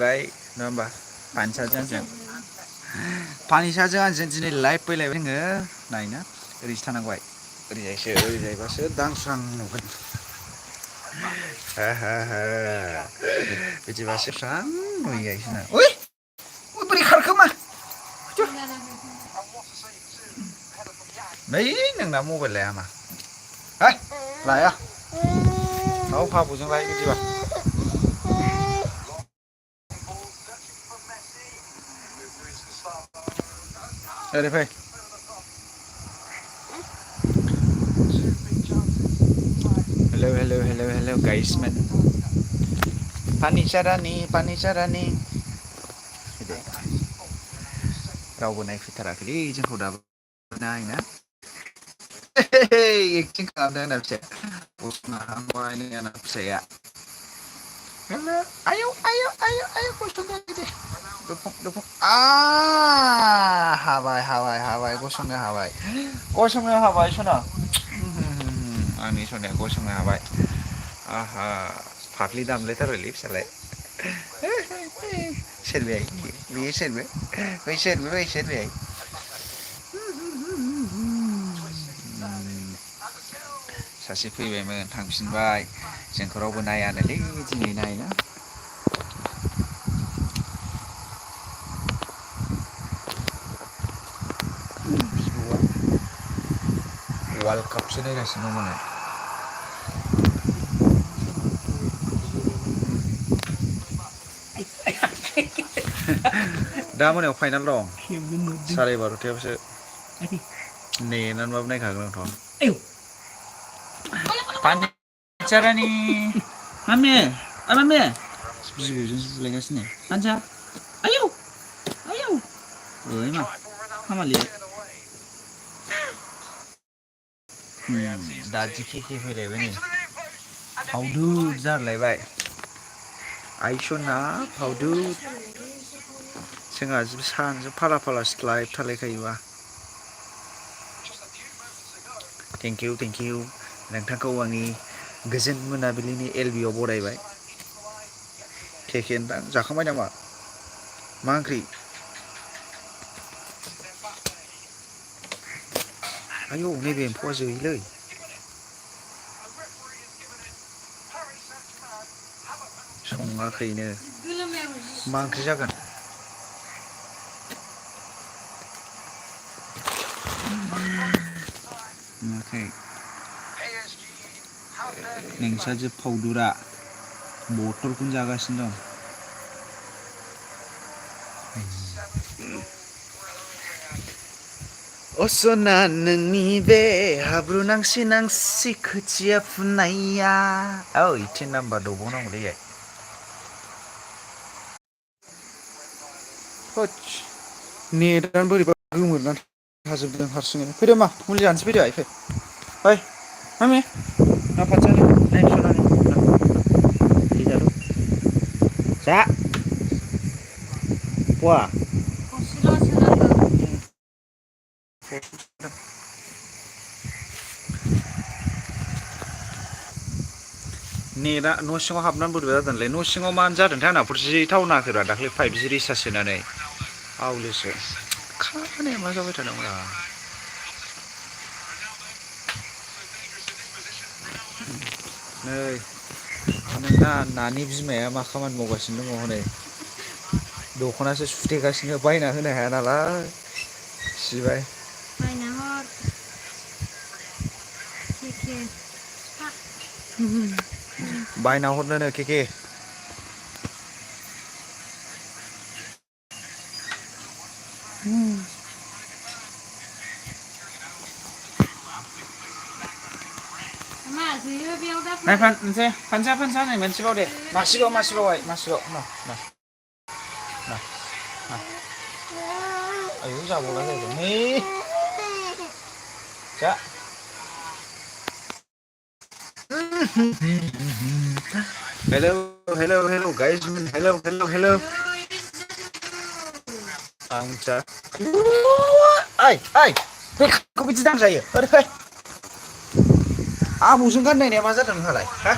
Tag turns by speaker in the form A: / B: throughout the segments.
A: बाय नङा होमबा फानिसाजों आंजों फानिसाजों आंजों दिनै लाइभ फैलायबाय जोङो नायना ओरैसो थानांबाय ओरैजायसो ओरैजायबासो दांस्रां नुगोन बिदिबासो स्रां नुयो ओइ बोरै खारखो मा नै नोंना मबाइल लाया मा है लाया औ फाबुजों लायो बिदिबा ओरै फै हेलौ हेलौ हेलौ हेलौ गाइसमोन फानिसा रानि फैदो रावबो नायफैथाराखैलै जोंखौ दाबो नायना एक्टिं खालामदों आंना फिसाया गसंना हांबाय नै आंना फिसाया आयौ आयौ आयौ आयौ खस्थ' जादों दे दुफुं हाबाय हाबाय हाबाय गसंनो हाबाय सना आंनि सनाया गसंनो हाबाय आहा फाफ्लि दामलायथारबायलै फिसालाय सोरबाय बेयो सोरबो बै सोरबो बै सोरबो सासे फैबायमोन थांफिनबाय जोंखौ रावबो नायानोलै दिनै नायना वार्ल्ड कापसो नायगासिनो दंमोन दा मोनायाव फाइनाल दं 12:30 नेनानैबाबो नायखागोन आंथ' पानचारानि मामे मामे बिबौजोंसो बुलायगासिनो पानचा आयौ आयौ ओइ मा हामालै दादि केके फैलायबाय नै फावदुद जालायबाय आइसना फावदुद जोंहा सानैजों फाला फालासो लाइभ थालायखायोबा थेंकिउ नोंथांखौ आंनि गोजोन मोनाबिलिनि एलबिआव बरायबाय केके नोंथां जाखांबाय नामा मा ओंख्रि आयौ नैबे एम्फौआ जोयोलै सङाखैनो मा ओंख्रि जागोन नुवाखै नोंस्रासो फावदुरा बथलखौनो जागासिनो दं असना नोंनि बे हाब्रु नांसि नांसि खोथिया फुनाया ओइ 10 नाम्बार दबावनांगौलै होदस नेटानो बोरैबा गोमोरनानै थाजोबदों हारसिङैनो फैदो मा मुलि जानोसै फैदो आइ फै ओइ मामि ना फानसानो नै सनानि जा पवा नेटआ न' सिङाव हाबनानै बोरैबा जादोंलै न' सिङाव मानो जादोंथाय आंना 4G टावार नाङाखैब्रा दाख्लै 5G रिसार्ज सोनानै आवलेसो खानाया मा जाबाय थादोंब्रा नै नोंना नानि बिमाया मा खामानि मावगासिनो दङ हनै दख'नासो सुथेगासिनो बायना होनो हाया नालाय सिबाय बायना हर केके बायना हरनोनो केके नाय फानसा नै मोनसेबाव दे मासेबाव आयौ जाबावला जाहैदों नै जा हेलौ गाइस हेलौ आं मिथिया ओइ बेखौ बिदि दांजायो ओरै फै आबौजों गाननायनाया मा जादों नोंहालाय हा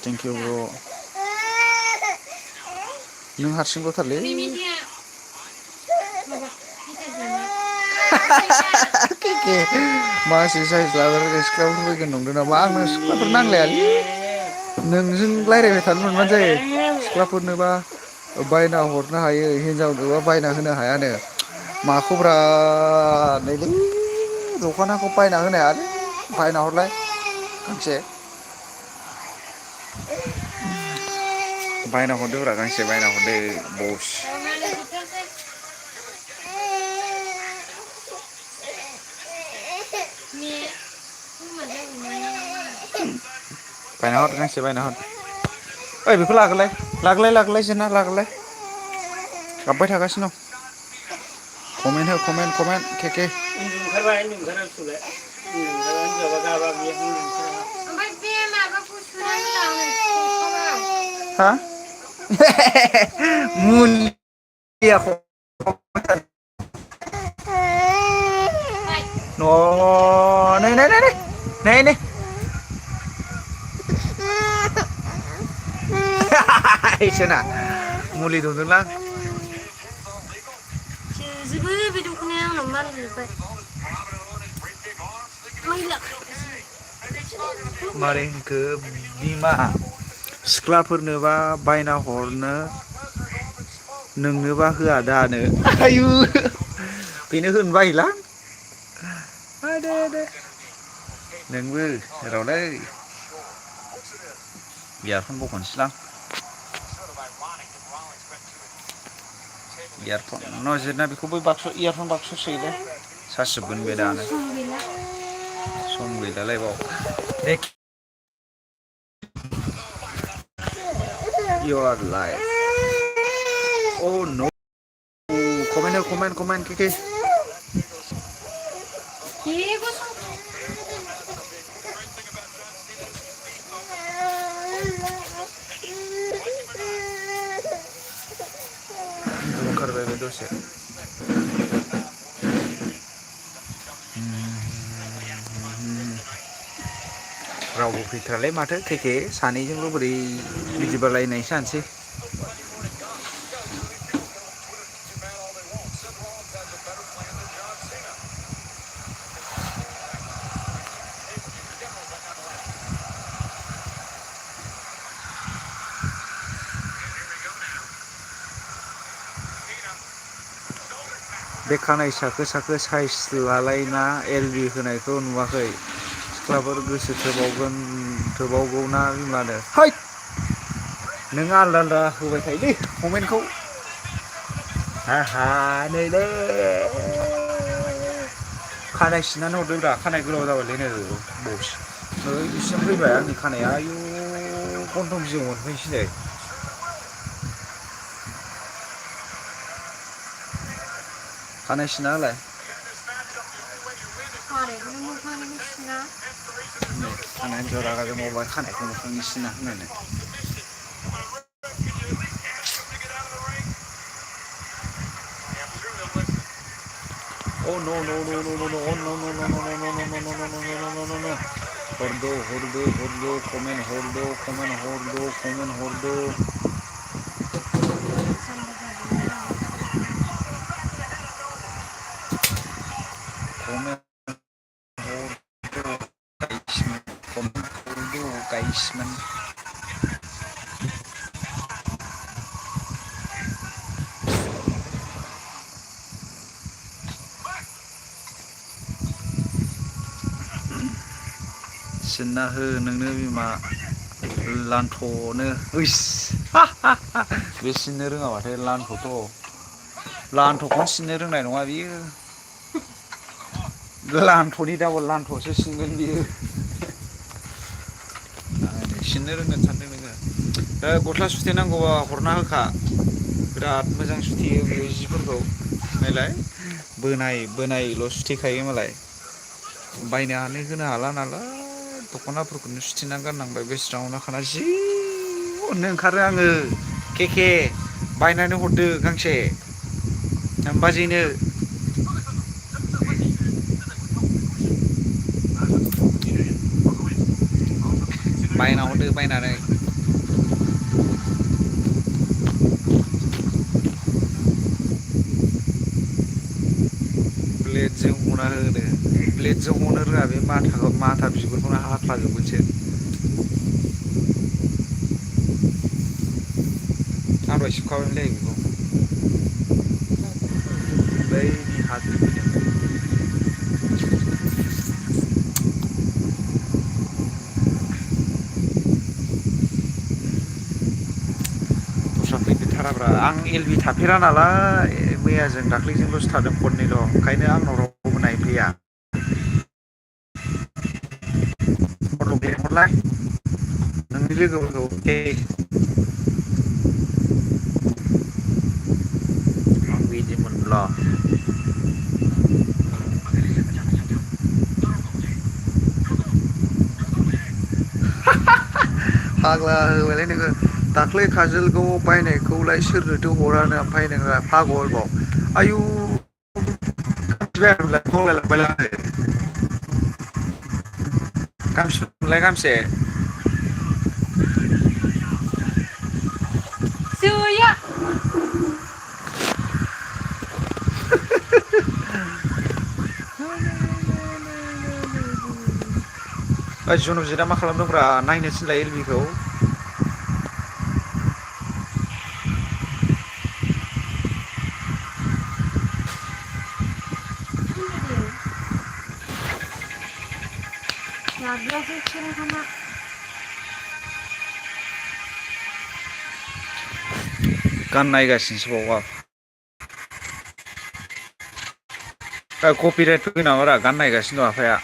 A: थेंक इउ ब्र' नों हारसिंल'थारलै मासि साइज लाबोनानै सिख्लाफोर फैगोन नंदों नामा आंनो सिख्लाफोर नांलायालै नोंजों रायज्लायबाय थानो मोनबानो जायो सिख्लाफोरनोबा बायना हरनो हायो हिनजावनोबा बायना होनो हायानो माखौब्रा नैलै दख'नाखौ बायना होनो हायालै बायना हरलाय गांसे बायना हरदोब्रा गांसे बायना हरदो बस बायना हर गांसे बायना हर ओइ बेखौ लागोलाय जोंना लागोलाय गाबबाय थागासिनो दं कमेन्ट हो कमेन्ट केके हा मुलिया नै इसोना मुलि दौदोंलां जोबो बे दख'नाया आंनाव मानजोब्बाय मारै होनखो बिमा सिख्लाफोरनोबा बायना हरनो नोंनोबा होआ दानो आयु बेनो होनो बायोलां दे नोंबो रलै इयारफन बख'नोसैलां इयारफन नजिरना बेखौ बै बाक्सु इयारफन बाक्सु सोयोलै चार्ज जोबगोन बे दानो सम गैलालाय बाव You are live. Oh no. Comment, Kiki. ओंखारबाय बे दसे रावबो फैथारालै माथो केके सानैजोंल' बोरै बिदिबालाय नायसो जानोसै बे खानाय साखो साइज लालायना एलबि होनायखौ नुवाखै सिख्लाफोर गोसो थोबावगौ ना बिमानो है नों आलदा होबाय थायोलै कमेन्टखौ नैलै खानाय सिननानै हरदोंब्रा खानाय गोलाव जाबायलै नो बस नै बिसिम फैबाय आंनि खानाया आयु गन्थं बिजौ मोनफैनोसै नै खानाय सिनना होलाय खानाय हिन्जाव रागा जोंबावबाय खानायखौ मोखांनि सिनना होनानै Oh no. Hordo, comment hordo. Comment hordo, guys, man. सिनना हो नोंनो बिमा लान्थ'नो ओइस बे सिननो रोङाबाथाय लान्थ'खौनो सिननो रोंनाय नङा बियो लान्थ'नि डाबल लान्थ'सो सिनगोन बियो सिननो रोंगोन सानदों नोङो गस्ला सुथेनांगौबा हरना होखा बिराद मोजां सुथेयो बेयो जिफोरखौ नायलाय बोनायल' सुथेखायो मालाय बायनानै होनो हाला नालाय दख'नाफोरखौनो सुथेनानै गाननांबाय बे ज्रावना खाना जि अननो ओंखारो आङो केके बायनानै हरदो गांसे बाजैनो बायना हरदो बायनानै ब्लेडजों हना होदो ब्लेडजों हनो रोङा बे माथा बिगुरखौनो हाख्लाजोबगोनसो आं दहाय सिबखाबायमोनलै बेखौ बैनि हाद्रि फैदों दस्रा फैफेरथाराब्रा आं एलबि थाफेरा नालाय मैयाजों दाख्लैजोंल'सो थादों खननैल' ओंखायनो आंनाव रावबो नायफैया लेंहरलाय नोंनि लोगोफोरखौ दे आं बिदिमोनब्ला फाग्ला होबायलै नोङो दाख्लै काजोलखौ बायनायखौलाय सोरनोथो हरानो ओमफ्राय नोङो फाग्लबाव आयु बावलायलांबायलां गांबेसे मोनलाय गांबेसे
B: Suya.
A: ओइ जुनुजितआ मा खालामदोंब्रा नायनो थिनलाय एलबिखौ
B: Nagradzę cię na
A: गान नायगासिनोसो बावबा कपिराइट फैगोन नामारा गान नायगासिनो दं आफाया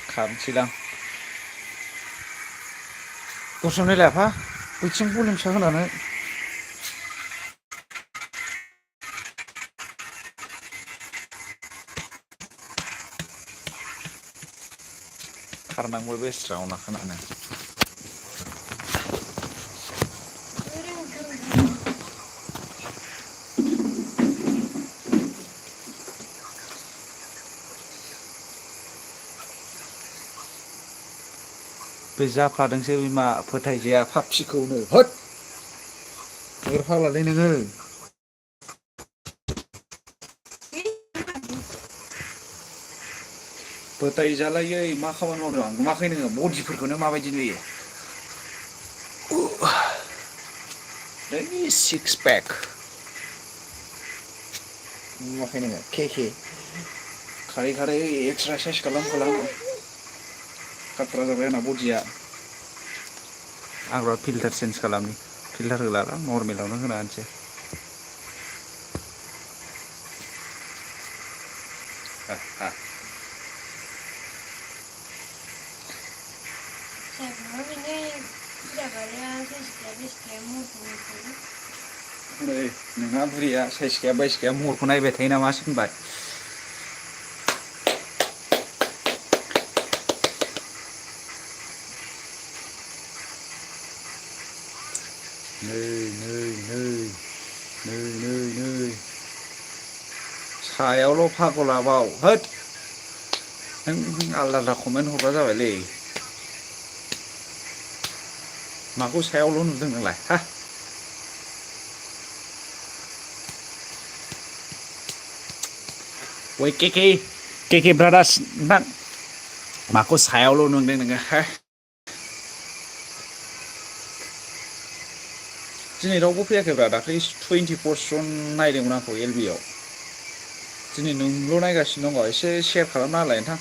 A: खारनोसैलां दस्रायाव नायलाय आफा बैथिं भलिउम फिसा होनानै खारनांगौ बेस्रा उना खोनानो बे जाफ्लादोंसो बिमा फोथायजाया फाफिखौनो होद नोगोर फाग्लालै नोङो फोथायजालायै मा खामानि मावदों आं नुवाखै नोङो बडिफोरखौनो माबायदि नुयो नै सिक्स पेक नुवाखै नोङो के खारै खारै एक्सारसाइस खालाम खाथ्रा जाबाय आंना बडिया आं र' फिल्टार चेन्ज खालामनि फिल्टार होलालां नरमेलावनो होना होनसै नै नोंहा बुरिया साइस गैया बायस गैया महरखौ नायबाय थायो नामासो होनबाय नै नै नै नै नै नै सायावल' फाग्लाबाव होद नों आलदा आलदा कमेन्ट हरग्रा जाबायलै माखौ सायावल' नुदों नोंलाय हा ओइ के ब्रादार्स नोंथां माखौ सायावल' नुदों नोङो हा दिनै रावबो फैयाखैब्रा दाख्लै 24 जन नायदोंमोन आंखौ एलबि आव दिनै नोंल' नायगासिनो दङ एसे सेयार खालामना होलाय नोंथां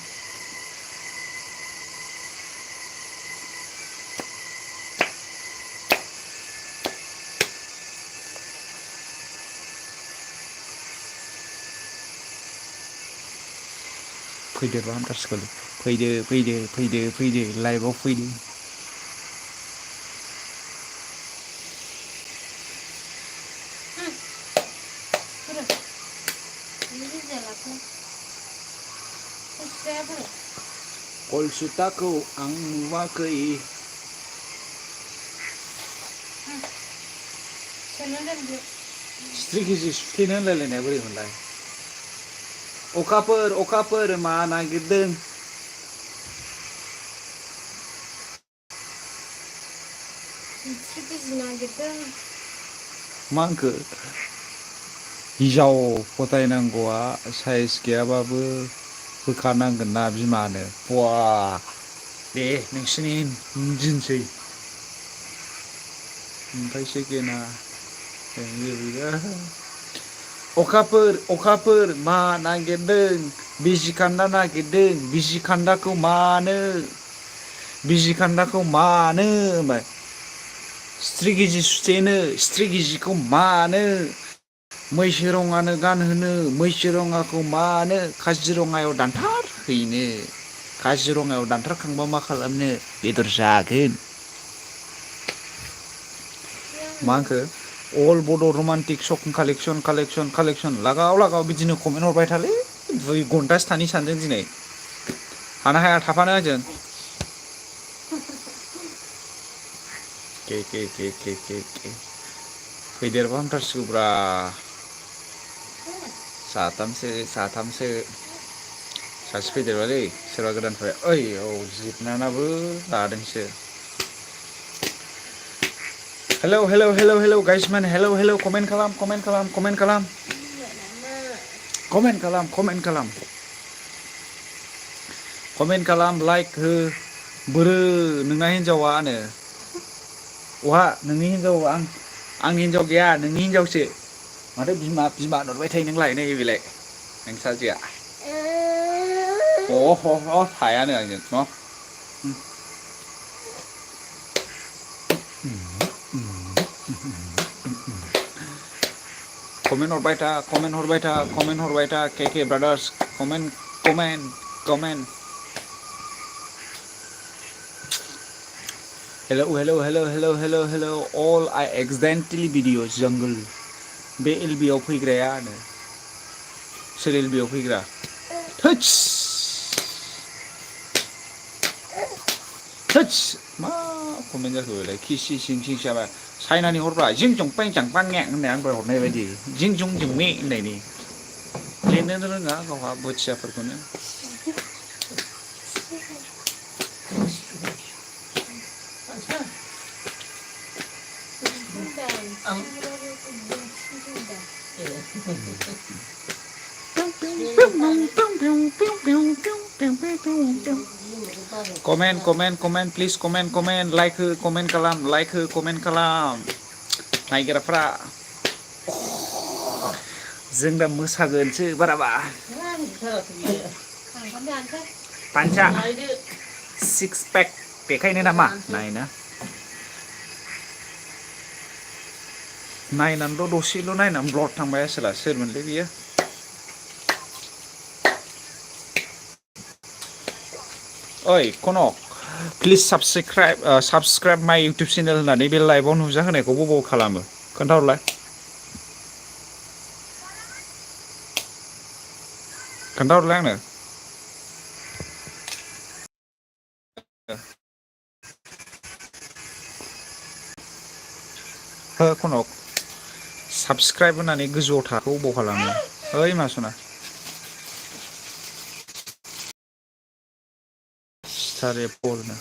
A: फैदोर हामथारसिगौलै फैदो लाइभआव फैदो कलसुताखौ आं नुवाखै स्ट्रि केजि सुथेनो होनलायलायनाया बोरै मोनलाय अखाफोर मा नागिरदों
B: Sedih nagiरदों
A: मा होनखो हिजाव फथायनांगौआ साइज गैयाबाबो होखानांगोन ना बिमानो बवा दे नोंसिनि दिनसै ओमफ्राय सेकेन्डआ अखाफोर मा नागिरदों बिजि खान्दा नागिरदों बिजि खान्दाखौ मानो होनबाय स्ट्रि गिजि सुथेनो स्ट्रि गिजिखौ मानो मैसो रङानो गानहोनो मैसो रङाखौ मानो काजिरङायाव दानथार हैनो काजिरङायाव दानथारखांबा मा खालामनो बेदर जागोन मा होनखो अल बड' रमान्टिक सक कालेक्सन लागाव बिदिनो कमेन्ट हरबाय थालै 2 घन्टासो थानि सानदों दिनै हानो हाया थाफानो आंजों के फैदेरबा हामथारसिगौब्रा साथामसो सासे फैदेरबालै सोरबा गोदान फैबाय ओइ औ जिबनानाबो लादोंसो हेलौ गाइसमेन हेलौ कमेन्ट खालाम कमेन्ट खालाम लाइक हो बोरो नोंना हिनजावानो अहा नोंनि हिनजाव आंनि हिनजाव गैया नोंनि हिनजावसो माथो बिमा होनहरबाय थायो नोंलाय नै बेलाय नोंसाजिया थायानो आंजों न कमेन्ट हरबाय था के brothers comment hello all I accidentally video जंगल बे एलबि आव फैग्राया होनो सोर एलबि आव फैग्रा थोस मा कमेन्ट जाखो बेलाय खिसि सिं साबा चाइनानि हरब्रा जिं जं पें जां पां गें होननाय आं हरनाय बायदि जिं जं जोंमे होननायनि लिरनोनो रोङा गावहा बोथियाफोरखौनो कमेन्ट प्लिज कमेन्ट लाइक हो कमेन्ट खालाम नायग्राफ्रा जों दा मोसागोनसो बाराबा पान्जा सिक्स पेक बेखायनो नामा नायना नायनानैल' दसेल' नायनानै ब्लड थांबाय आसोला सोरमोनलै बियो ओइ कनक प्लिज साबसक्राइब माइ इउटुब चेनेल होननानै बे लाइभआव नुजा होनायखौ बबाव खालामो खोन्थाहरलाय आंनो हो कनक साबसक्राइब होननानै गोजौआव थाखो बबाव खालामो ओइ मासुना स्टार एपलनो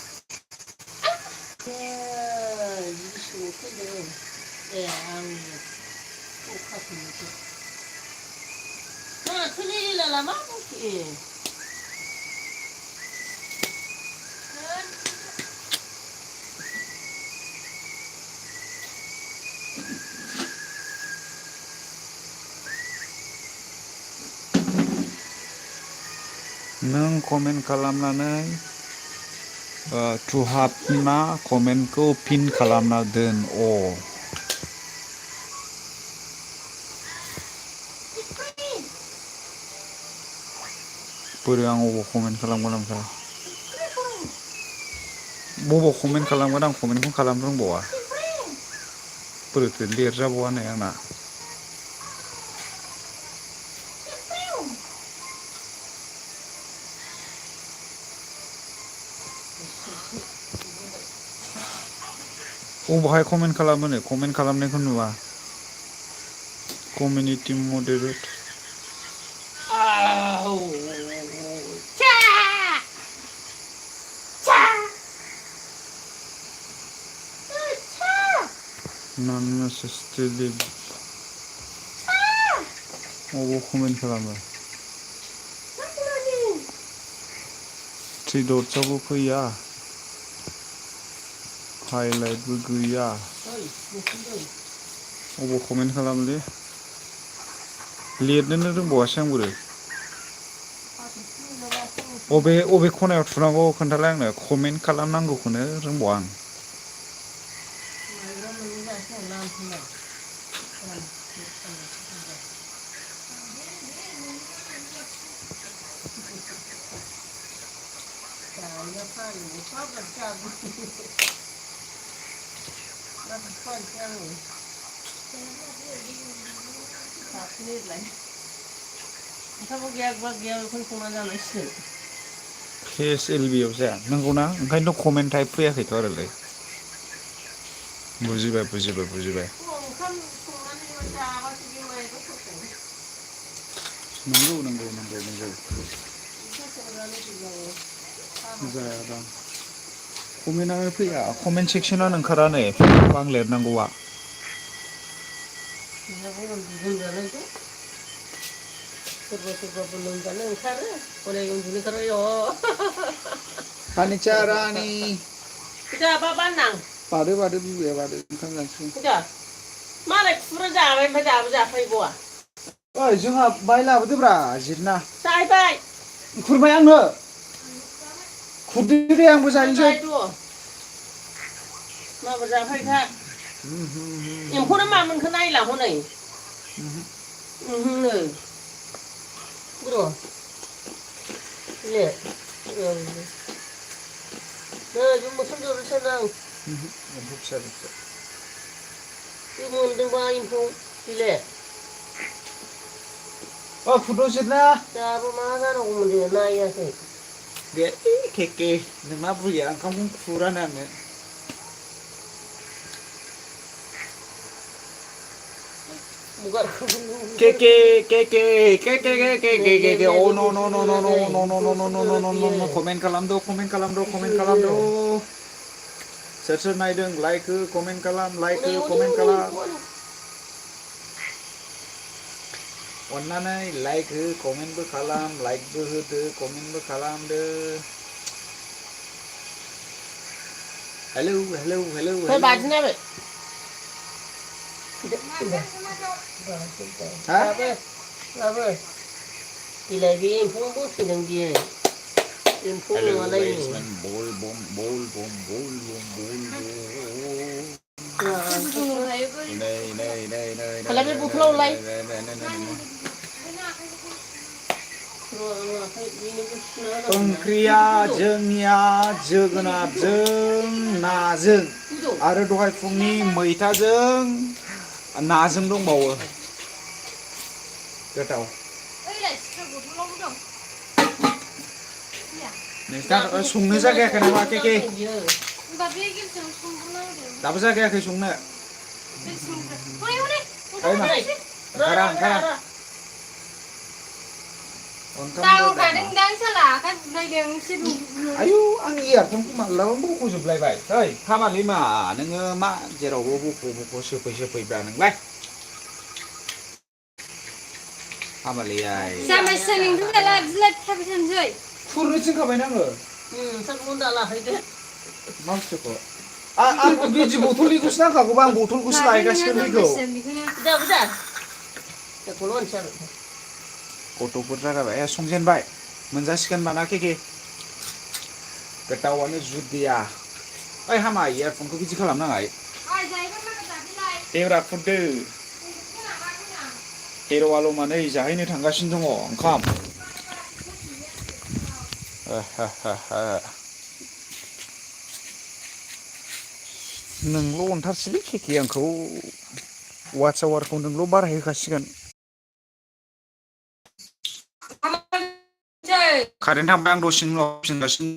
A: नों कमेन्ट खालामनानै तुहाबना कमेन्टखौ पिन खालामना दोन बोरो आं बबाव कमेन्ट खालामगोन ओमफ्राय बबाव कमेन्ट खालामगोन आं कमेन्टखौनो खालामनो रोंबावा बोरोथो लिरजाबावा नै आंना बबावहाय कमेन्ट खालामोनो कमेन्ट खालामनायखौ नुवा कमिउनिटि मडेरेट नन मेसेज डिलिट अबाव कमेन्ट खालामो थ्रि डट्सआवबो फैया हाइलाइटबो गैया अबाव कमेन्ट खालामोलै लिरनोनो रोंबावासै आं बोरो अबे खनायाव थुनांगौ खोन्थालाय आंनो कमेन्ट खालामनांगौखौनो रोंबावा आं KSLB आव जाया नंगौना ओंखायनोथ' कमेन्ट टाइप फैयाखैथ' आरोलाय बुजिबाय नंगौ जाया दां कमेन्टआनो फैया कमेन्ट सेक्सनानो ओंखारा नै आं लिरनांगौआ Kanica Rani.
C: Kita apa panang?
A: Pada buaya pada bukan langsung.
C: Kita. Mana kurang jalan apa gua?
A: Oh, जोंहा बाय लाबोदो ब्रा जिरना.
C: Sai.
A: खुरबाय आंनो. खुरदो दे आंबो जायोसै.
C: मा जाफै था. एम्फौना मामोनखौ नायला हनै. नै. Bro. Lihat. Nah, cuma sendiri senang.
A: Empuk bisa.
C: Ini mending bang info. Lihat.
A: Oh, foto sirna.
C: Siapa masa nak kemudian naik sih?
A: Dia keke. Nama buaya kamu kurang ane.
C: Bukan.
A: Keke. Oh no. Komen kalam do. Search naideng like komen kalam. Onnanai like komen bो kalam, like bो होदो, comment bो kalamदो. Hello.
C: Kau baca ni apa?
A: Hah?
C: Apa? Bila dia info pun sedang dia. Info mana ini?
A: Bol bom. Này.
C: Kalau dia bukan lain.
A: ओंख्रिया जोंनिया जोगोनारजों नाजों आरो दहाय फुंनि मैथाजों नाजों दंबावो गोथाव नोंस्रा संनो जागायाखै नामा केके दाबो जागायाखै संनो ओंखारा
B: Tahu kadang dan salah kan belajar sih dulu.
A: Ayo आं इयारफनखौ मालाबा बख'जोबलायबाय ओइ खामालै मा नोङो मा जेरावबो बख' सोफैब्रा नोंलाय खामालैयाय
B: Sama seling tuh lah jelas tapi sanjoi.
A: खुरनो थिनखाबाय आङो
C: Saya dah lah itu.
A: मा बुस्थुखौ आं बिदि बथलनिखौसो नांखागौबा आं बथलखौसो लायगासिनो बेखौ
C: Betul. Ya kulon cari.
A: गथ'फोर जागाबाय संजेनबाय मोनजासिगोन माना केके गोथावानो जुदिया ओइ हामा इयारफनखौ बिदि खालामनाङा देब्रा खुरदो हेर'आल' मानै जाहैनो थांगासिनो दङ ओंखाम नोंल' अनथारसैलै केके आंखौ वाट्स आवारखौ नोंल' बारायहोखासिगोन कारेन्ट थांबाय आं दसेनि उनाव फैफिनगासिनो